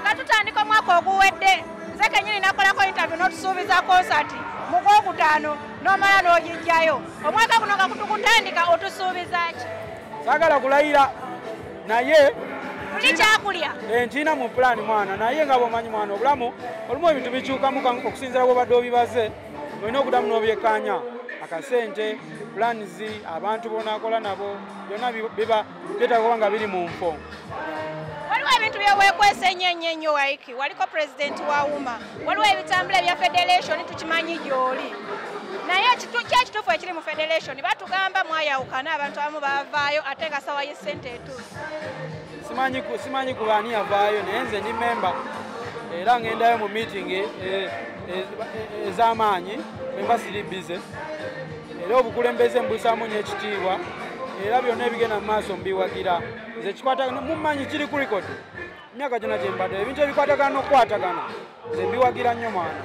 Nga tutandika omwaka oguwedde, nze kennyini nakolako interview n'otusuubiza concert mu gwokutaano n'omala n'ogijjayo. Omwaka guno nga tukutandika otusuubiza ki? Saagala kulayira naye tuli kyakulya. Nkiina mu pulaani mwana, naye nga bw'omanyi mwana obulamu olumu ebintu bikyukamu okusinziira bw'obadde obibaze, olina okuddamu n'obyekkaanya. Akasente, plans, abantu b'onaakola nabo byonna biba byetaaga kuba nga biri mu nfo. Waliwo ebintu bye weekwese ennyo ennyo ennyo Ykee, waliko pulezidenti wa UMA, waliwo ebitambula ebya federation tukimanyi gy'oli. Naye ki ekituufu ekiri mu federation batugamba mwayawukana abantu abamu baavaayo ate nga ssaawa y'essente etuuse. Simanyi ku baani yavaayo, naye nze ndi memba era ngendayo mu meeting ez'amaanyi bwe siri busy, era obukulembeze mbusaamu nnyo ekitiibwa era byonna ebigenda mu maaso mbiwagira. Nze kikwatagana mumanyi kiri ku record emyaka gyonna gye mbadde, ebintu ebikwatagana n'okukwatagana nze mbiwagira nnyo mwana,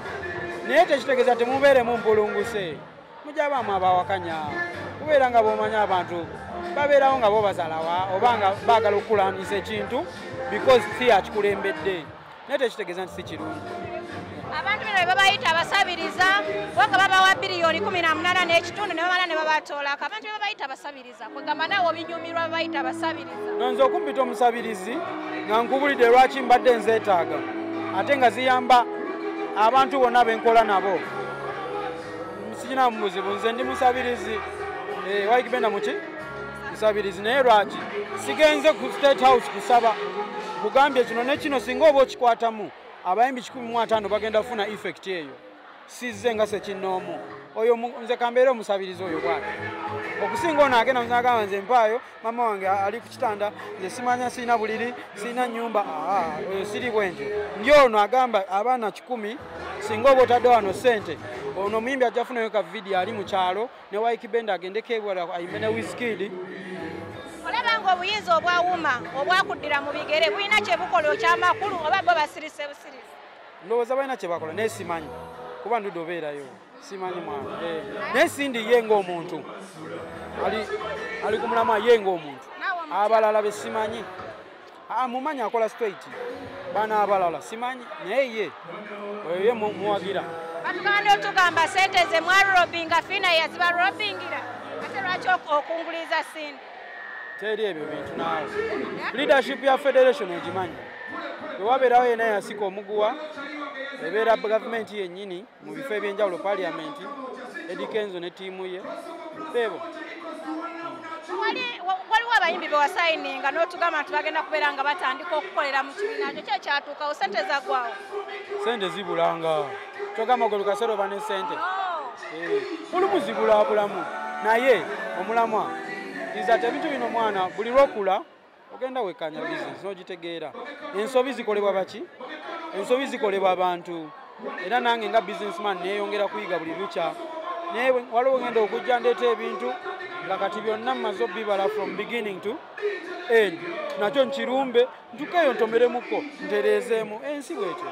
naye tekitegeeza temubeeremu mpulunguse, mujabaamu abawakanya kubeera nga bw'omanyi abantu babeerawo nga bo basalawa oba nga baagala okukulambisa ekintu because si akikulembedde, naye tekitegeeza nti si kirungi. Abantu bino bwe babayita abasabiriza kubanga babawa biliyoni 18 n'ekitundu ne bamala ne babatoolako. Abantu bwe babayita abasabiriza kwegamba naawe obinyumirwa babayita abasabiriza. Nze okumpita omusabirizi nga nkubulidde lwaki mbadde nzeetaaga ate nga ziyamba abantu bonna be nkola nabo, sirinamu buzibu. Nze ndi musabirizi, Ykee Benda muki musabirizi, naye lwaki sigenze ku State House kusaba? Kugambye kino ne kino singa oba okikwatamu abayimbi 150 bagenda kufuna effect eyo. Sizze nga sekinnoomu oyo nze kambeere omusabirizi oyo bw'ati okusinga ono agenda nagamba nze mpaayo mama wange ali ku kitanda, nze simanya sirina buliri sirina nnyumba, oyo siri bwentyo. Ndi ono agamba abaana 100 singa oba otadde wano ssente, ono omuyimbi ajja kufunayo ka vidiyo ali mu kyalo ne Ykee Benda agendeko ebwala ayimbe ne Wizkid. Olaba ng'obuyinza obwa UMA obwakuddira mu bigere bulina kye bukola ekyamakulu oba bo basirise busirisi? Ndowooza balina kye bakola naye simanyi kuba ndudde obeerayo simanyi mwana, naye Cindy ye ng'omuntu ali ku mulamwa ye ng'omuntu, abalala be simanyi. Mumanyi akola straight, bano abalala simanyi, naye ye oyo ye muwagira. Batugamba otugamba ssente ze mwarobinga Fina yazibarobingira, ate lwaki okunguliza Cindy? Teri ebyo bintu naawe. Leadership ya federation ogimanyi, bwe wabeerawo yenna yasika omuguwa ebeera gavumenti yennyini mu bifo ebyenjawulo, parliament, Eddy Kenzo ne ttiimu ye beebo. Waliwo abayimbi be wasayininga n'otugamba nti bagenda kubeera nga batandika okukolera mu kibiina kyo, ki ekyatuukawo? Ssente zaggwawo? Ssente zibulanga, kyogamba gwe lukaseera oba ne ssente olumu zibulaabulamu, naye omulamwa ati ebintu bino mwana buli lwokula ogenda wekkanya bizinesi n'ogitegeera. Ensobi zikolebwa baki? Ensobi zikolebwa abantu, era nange nga businessman neeyongera kuyiga buli lukya, naye waliwo ngenda okujja ndeeta ebintu nga kati byonna mmaze obbibala from beginning to end, nakyo nkirumbe ntukeeyo ntomeremuko ntereezeemu ensi bwetyo.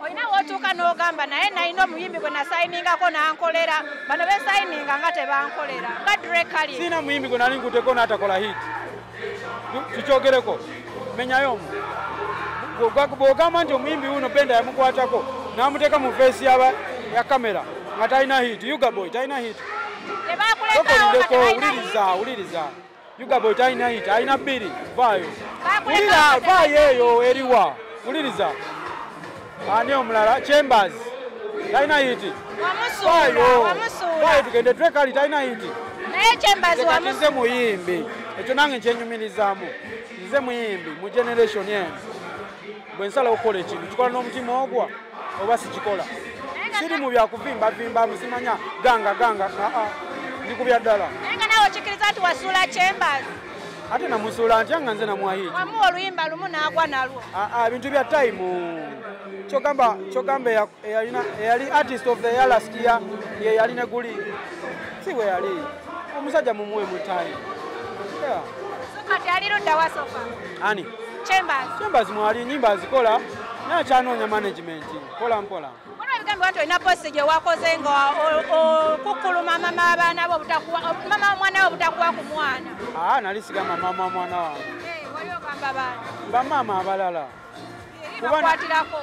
Olina w'otuuka n'ogamba naye nalina omuyimbi gwe nasayiningako n'ankolera, bano besayininga nga tebankolera nga Drake Ali. Sirina muyimbi gwe nali nkutteko n'atakola hit, tukyogereko menyayo omu. Bw'ogamba nti omuyimbi wuno Benda yamukwatako n'amuteeka mu feesi ya kamera nga talina hit, Yuga Boy talina hit. Wuliriza, wuliriza, Yuga Boy talina hit, alina 2, vaayo. Wulira, vaayo eyo eriwa, wuliriza. Ani omulala? Chambers talina hit. Vaayo tugende. Drake Ali talina hit. Naye Chambers wamusuula. Nze muyimbi, ekyo nange nkyenyumirizaamu. Nze muyimbi mu generation eno, bwe nsala okukola ekintu kikola n'omutima ogwa oba sikikola. Siri mu byakuvimbavimba musimanya ganga ganga, ndi ku bya ddala. Naye nga naawe okikkiriza nti wasuula Chambers? Ate namusuula ntya nga nze namuwa hit? Wamuwa oluyimba lumu n'agwa nalwo. Ebintu bya time. Kyogamba eyali artist of the year last year ye yali ne guli, si bwe yali. Omusajja mumuwe mu time. Kati ali ludda wa sofa? Ani? Chambers. Chambers mwali ennyimba azikola naye akyanoonya management mpola mpola. Waliwo ebigambibwa nti olina posti gye wakoze nga okukkuluma mama w'abaana bo obutakuwa, mama w'omwana wo obutakuwa ku mwana. Nali sigamba mama wa mwana wange. Wali ogamba baani? Bamaama abalala. Bakwatirako.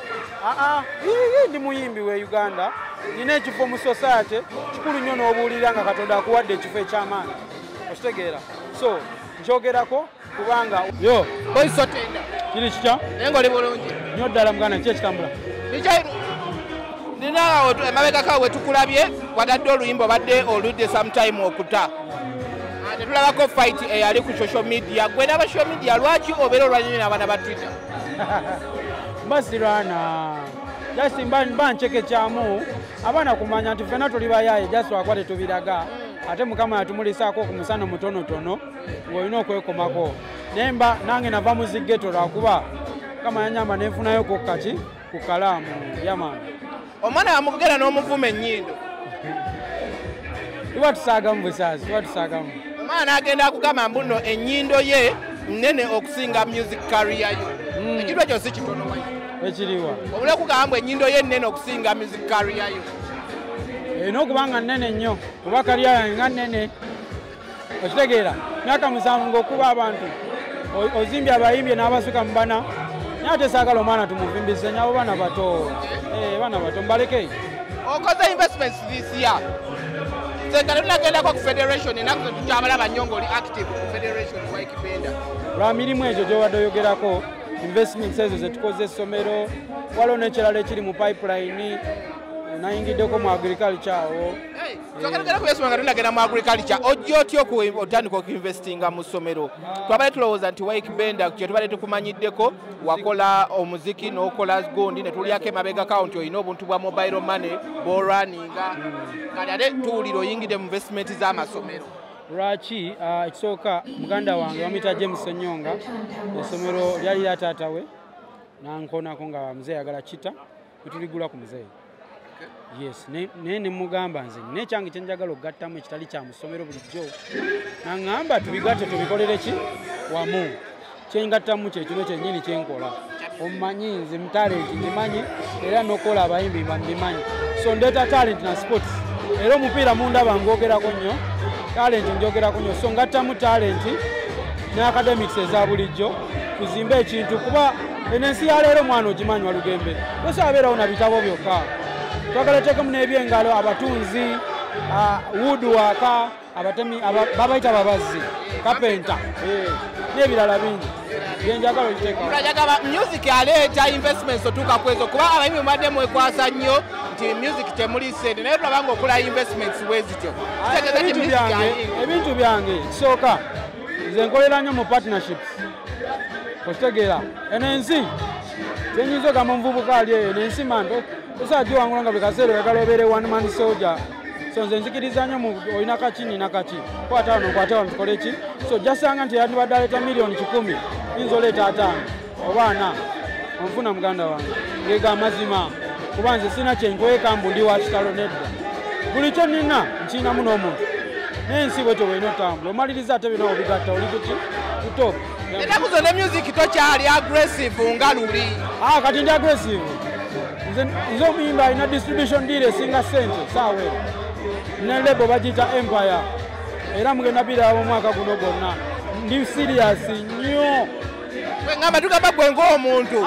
Ndi muyimbi we Uganda, nina ekifo mu society kikulu nnyo n'obuulira nga Katonda akuwadde ekifo eky'amaanyi, okitegeera. So nkyogerako kubanga yo boys otenda kiri kitya naye ng'oli bulungi nnyo ddala muganda, ki ekitambula nina emabegako we tukulabye watadde oluyimba obadde oludde sometime okuta tetulabako fight eyali ku social media. Gwe n'aba social media lwaki obeera olwanyonyo n'abaana ba Twitter? Mbasirwana just mba nchekekyamu abaana kumanya nti ffenna tuli bayaaye, just lwakuba tetubiraga, ate Mukama yatumulisaako ku musana mutonotono ng'olina okwekomako. Naye mba nange nava mu ziggeto lwakuba Mukama yanyamba nenfunayo ku kaki ku kalaamu yamaani. Omwana wamugera n'omuvuma ennyindo tuba tusaagamu busaazi, tuba tusaagamu. Omwana n'agenda akugamba mbu nno ennyindo ye nnene okusinga music career yo. Ekintu ekyo si kitono wayi. Ekiriwa obula okugamba mbu ennyindo ye nnene okusinga music career yo. Erina okuba nga nnene nnyo kuba career yange nga nnene, okitegeera. Myaka 7 ng'okuba abantu ozimbye abayimbye n'abasuka mu bana, naye ate saagala omwana tumuvimbise nnyo, abo baana bato, baana bato mbaleke. Okoze investments this year. Seka tunagendako ku federation ennaku zino tukyabalaba nnyo ng'oli active ku federation Ykee Benda. Lwa mirimu egyo gy'obadde oyogerako, investments ezo zetukoze essomero, waliwo n'ekirala ekiri mu pipeline, nayingiddeko mu agriculture awo. Tugenda ku by'essomero nga tunagenda mu agriculture, ojja otya otandika okuinvestinga mu ssomero? Twabadde tulowooza nti Ykee Benda kye tubadde tukumanyiddeko wakola omuziki n'okola gundi ne tulyako emabegako nti olina obuntu bwa mobile money bw'olwaninga, kati ate tuwulira oyingidde mu investment z'amasomero. Lwaki? Ekisooka muganda wange bamuyita James Ssenyonga, essomero lyali lya taata we nankonako nga muzeeyi ayagala kita ne tuligula ku muzeeyi. Yes, naye ne mugamba nze nina ekyange kye njagala okugattamu ekitali kya mu ssomero bulijjo, naŋŋamba tubigatte tubikolere ki wamu. Kyengattamu kye kino kyennyini kyenkola. Omumanyi nze mu talent ngimanyi era n'okukola abayimbi mbimanyi, so ndeeta talent na sports. Era omupiira mundaba ngwogerako nnyo, talent njogerako nnyo, so ngattamu talent ne academics eza bulijjo tuzimbe ekintu, kuba eno ensi ya leero mwana ogimanyi Walugembe tosobola abeerawo na bitabo byokka. Twagala teekemu n'ebyengalo, abatunzi, woodwork, abatemi babayita babazzi, kapenta, n'ebirala bingi byenjagala okiteekawo. Njagala music aleeta investments otuuka ku ezo, kuba abayimbi mubadde mwekwasa nnyo nti music temuli ssente, naye tulaba ng'okola investments bwe zityo. Kitegeeza nti music ayinga. Ebintu byange kisooka nze nkolera nnyo mu partnerships, okitegeera. Eno ensi kyenyinza ogamba omuvubuka ali eyo, eno ensi man tosobola giwangula nga buli kaseera oyagala obeere one man soldier. So nze nzikiriza nnyo olina kaki nina kaki, kwata wano okwate wano tukole ki. So ojjasanga nti yandibadde aleeta 100 million yinza oleeta 5 oba 4, onfuna muganda wange ngega amazima, kuba nze sirina kye nkweka mbu ndi wa kitalo nedda. Buli kye nnina nkirinamu n'omuntu, n'ensi bwetyo bw'erina otambula, omaliriza ate byonna obigatta oli kuki ku top. Ennaku zonna music tokyali aggressive nga luli. Kati ndi aggressive. Nze omuyimbi alina distribution deal esinga ssente saawa eno, ne label bagiyita Empire, era mugenda biraba omwaka guno gwonna. Ndi serious nnyo. Ngamba tugamba gwe ng'omuntu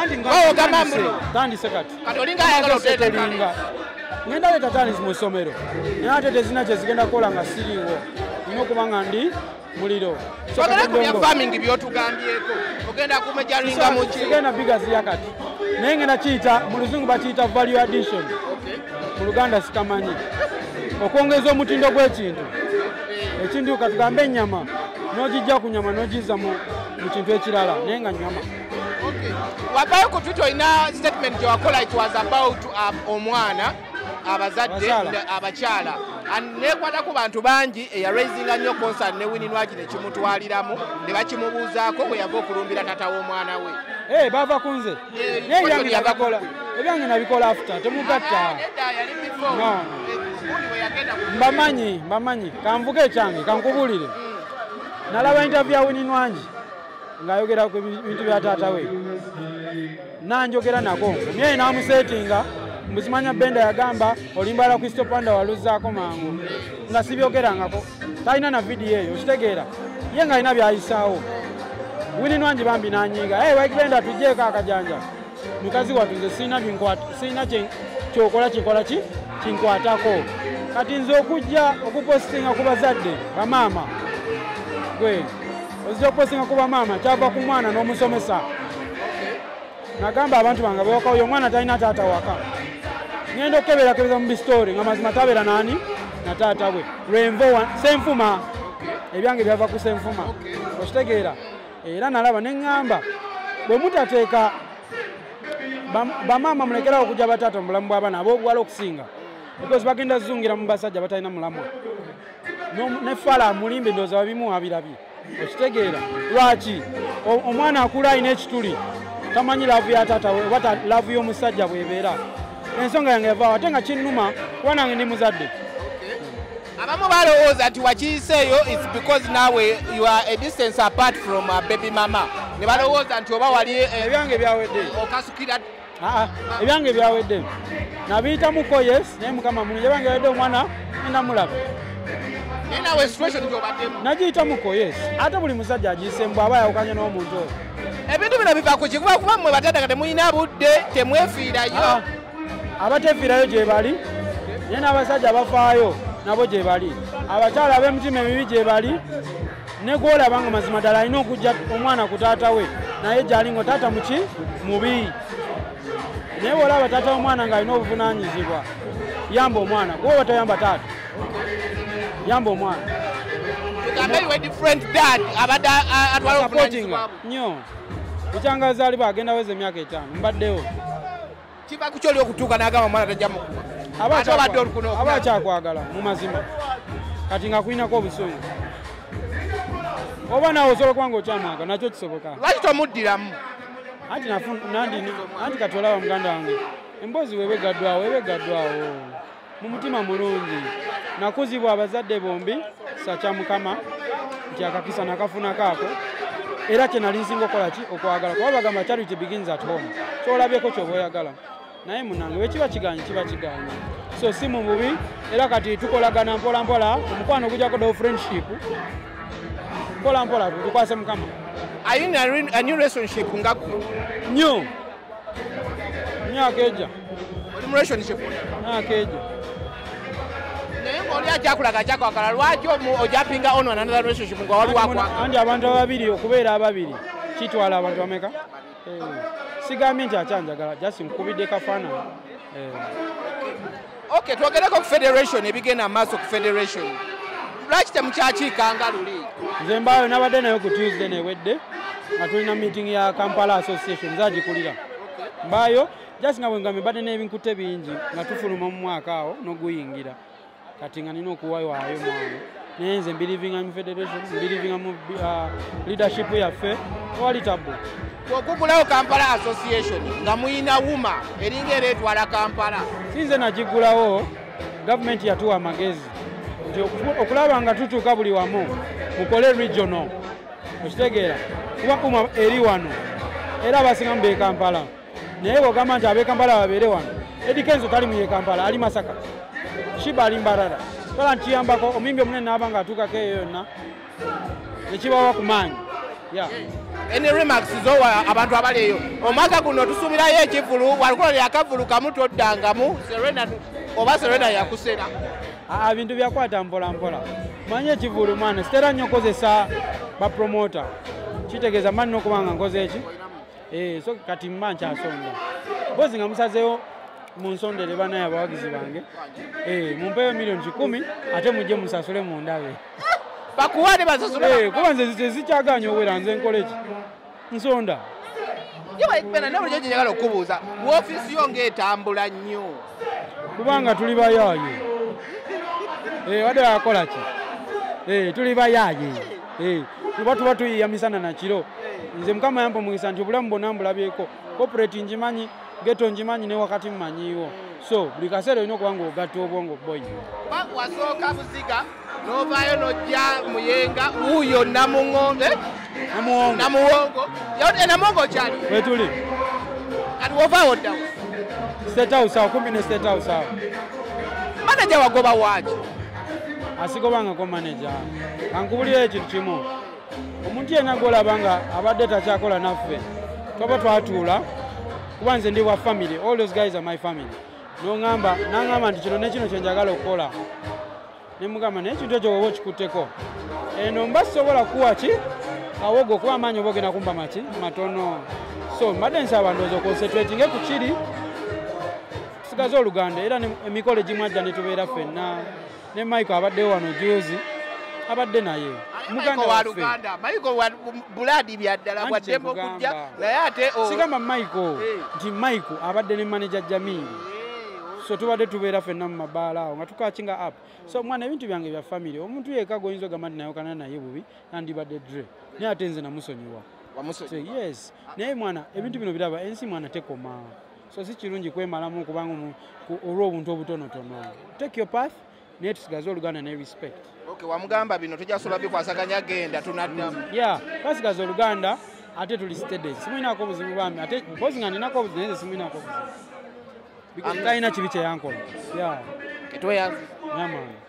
ogamba mbu tandise kati. Kati olinga ayagala oteeka talent. Ngenda leeta talent mu ssomero, naye ate tezirina kye zigenda kukola nga siriiwo, nina okuba nga ndi muliro. Twagala ku bya farming by'otugambyeko, ogenda kumejalinga mu ki? Sigenda bigaziya kati, naye ngenda kiyita mu luzungu bakiyita value addition, mu Luganda sikamanyi, okwongeza omutindo gw'ekintu. Ekintu katugambe ennyama, n'ogijja ku nyama n'ogizza mu kintu ekirala naye nga nyama. Wavaayo ku Twitter olina statement gye wakola, it was about omwana, abazadde, abakyala, nekwata ku bantu bangi eyaraisinga nnyo concern ne Winnie Nwagi ne kimutwaliramu ne bakimubuuzaako bwe yava okulumbira taata w'omwana we. Bava ku nze naye ebyange nabikola after, temugatta. Mbamanyi, kanvuge ekyange kankubuulire. Nalaba interview ya Winnie Nwagi ng'ayogera ku bintu bya taata we, nanjogera nako mye namusetinga mbuzimanya Benda yagamba olimbala Crystal Panda waluzzaako mangu, nga sibyogerangako, talina na vidiyo eyo okitegeera, ye ng'alina by'ayisaawo. Winnie Nwagi bambi n'anyiiga, hey, Ykee Benda tuggyeko akajanja. Mukazi wattu nze sirina sirina kyokola kinkola ki kinkwatako. Kati nze okujja okupostinga ku bazadde bamaama, gwe ozija okupostinga ku bamaama kyava ku mwana n'omusomesa. Nagamba abantu bange bewaka, oyo omwana talina taata waka. Ngenda okukeberakebeza mu bisitori nga mazima tabeera nani na taata we. Lwenvo Senfuma, ebyange byava ku Senfuma, okitegeera. Era nalaba ne ŋŋamba bwe mutateeka bamaama mulekerawo okujja bataata mu bulamu bw'abaana ab'obuwala okusinga, because bagenda zungira mu basajja batalina mulamwa. Ne fala mulimbe ndowooza babimuwa birabye, okitegeera. Lwaki omwana akula alina ekituli, tamanyi laavu ya taata we oba laavu y'omusajja bw'ebeera. Ensonga yange yavaawo ate nga kinnuma kuba nange ndi muzadde. Abamu balowooza nti wakiyiseeyo it's because naawe you are a distance apart from a baby mama, ne balowooza nti oba wali ebyange byawedde okasukira. Ebyange byawedde, nabiyitamuko yes, naye Mukama mulungi, ebyange byawedde, omwana ndamulaba. Naye naawe situation gy'obaddemu nagiyitamuko yes, ate buli musajja agiyiseemu bw'aba ayawukanye n'omuntu oyo. Ebintu bino biva ku ki? Kuba mmwe bataata nga temulina budde, temwefiirayo. Abatefiirayo gye bali, naye n'abasajja abafaayo nabo gye bali, abakyala ab'emitima emibi gye bali, ne gw'olaba nga mazima ddala alina okujja omwana ku taata we, naye gy'ali nga taata muki mubi. Naye bw'olaba taata w'omwana ng'alina obuvunaanyizibwa, yamba omwana, kuba oba toyamba taata, yamba omwana. Tugambe you a different dad abadde atwala obuvunaanyizibwa nnyo. Ekyangaazi aliba agenda weza emyaka 5 mbaddewo. Kiva ku kyoli okutuuka n'agamba omwana tajja mukuba. Aba akyakwagala mu mazima, kati nga kulinako obusungu. Oba naawe osobola okuba ng'okyamwagala, nakyo kisoboka. Lwaki tomuddiramu? Anti kati olaba muganda wange, emboozi weeba egaddwawo, eba egaddwawo mu mutima mulungi. Nakuzibwa abazadde bombi, kisa kya Mukama nti akakisa nakafuna kaako, era kye nali nsinga okukola ki okwagala, kuba bagamba charity begins at home. Ky'olabyeko ky'oba oyagala, naye munnange bwe kiba kiganye kiba kiganye. So si mu bubi, era kati tukolagana mpola mpola, omukwano gujjako ddawo friendship mpola mpola, tukwase Mukama. Are you in a new relationship nga ggwe? Nnyo. Myaka ejja. Oli mu relationship? Myaka ejja. Naye ng'oli akyakulaga akyakwagala, lwaki ojampinga on another relationship nga waliwo akwagala? Anti abantu ababiri okubeera ababiri kitwala abantu bameka? Sigambye nti akyanjagala, just nkubidde kafaananyi. Okay, twogereko ku federation, ebigenda maaso ku federation. Lwaki temukyakiikanga luli? Nze mbaayo nabadde nayo ku Tuesday newedde nga tulina meeting ya Kampala Association zagikulira. Mbaayo just nga bwe ngambye mbadde n'ebinkute bingi nga tufuluma mu mwaka awo n'oguyingira. Kati nga nina okuwaayo mwana. Naye nze mbirivinga mu federation, mbirivinga mu leadership yaffe, tewali tabu. Okugulawo Kampala Association nga muyina wuma eringa ereetwala Kampala. Si nze nagigulawo, gavumenti yatuwa amagezi nti okulaba nga tutuuka buli wamu mukole regional, okitegeera, kuba UMA eri wano era abasinga mu b'e Kampala. Naye bw'ogamba nti ab'e Kampala babeere wano, Eddy Kenzo tali mu ye Kampala, ali Masaka, Shiba ali Mbarara. Tola nkiyambako omuyimbi omunene n'aba ng'atuukako eyo yonna ne kibawa ku maanyi. Any remarks zowa abantu abali eyo? Omwaka guno tusuubirayo ekivvulu, walukola akavvulu kamu toddangamu, Serena oba Serena yakusera. Bintu byakwata mpola mpola. Manye ekivvulu mwana, sitera nnyo kozesa bapromota. Kitegeeza mba nina okuba nga nkoze eki? So kati mba nkyasonda. Mpozi nga musazeewo munsondere bannaye abawagizi bange. Mumpeeyo 1,000,000 ate mujje musasule mundabe. Bakuwane basasule. Kuba nze zikyagaanye owera nze nkola eki? Nsonda. Naye bulijjo njagala okubuuza, woofiisi yo ng'etambula nnyo? Kubanga tuli bayaaye. Wadde bakola ki? Tuli bayaaye. Tuba tuyiiya misana na kiro. Nze Mukama yampa omukisa nti obulamu bwonna mbulabyeko. Corporate ngimanyi, ghetto ngimanyi ne wakati mmanyiiwo. So buli kaseera olina okuba ng'ogatta obwongo boy. Kuba wasooka Buziga n'ovaayo n'ojja Muyenga, wuuyo Namuŋŋonge. Namuwongo. Namuwongo kyali? Wetuli. Kati wovaawo ddawo? State House awo, kumpi ne State House awo. Manager wagoba waaki? Asigobangako manager. Kankubulire ekintu kimu. Omuntu yenna gw'olaba nga abadde takyakola naffe, twaba twatuula Kuba nze ndi wa family, all those guys are my family. Nongamba, nangamba nti kino ne kino kye njagala okukola. Ne mugamba naye ekintu ekyo bw'oba okikutteko. Eno mba sisobola kuwa ki kawogo kuba amaanyi oba ogenda kumpa maki matono. So mbadde nsaba ndowooza oconcentratinge ku kiri tusigaze oluganda era emikolo egimu ajja ne tubeera ffenna. Ne Michael abaddewo wano juzi abadde naye. Muganda wa Luganda, Michael wa Buladi bya ddala bwaddembe okujja naye ate sigamba Michael nti Michael abadde ne manager Jamil. So tubadde tubeera ffenna mu mabaala awo nga tukakinga up. So mwana ebintu byange bya family omuntu yekka gw'oyinza ogamba nti nayokana naye bubi nandibadde Dre naye ate nze namusonyiwa. So yes, naye mwana ebintu bino biraba ensi mwana tekoma. So si kirungi kwemalamu kubanga olw'obuntu obutonotono. Take your path naye tusigaze oluganda ne respect. Okay, wamugamba bino tojasobola bikwasaganya genda tunaddamu. Yeah, twasigaza oluganda ate tuli steady. Simulinako obuzibu bambi ate mpozi nga ninako obuzibu naye nze simulinako obuzibu. Because talina kibi kye yankola. Yeah. Ketweyanze. Yeah, man.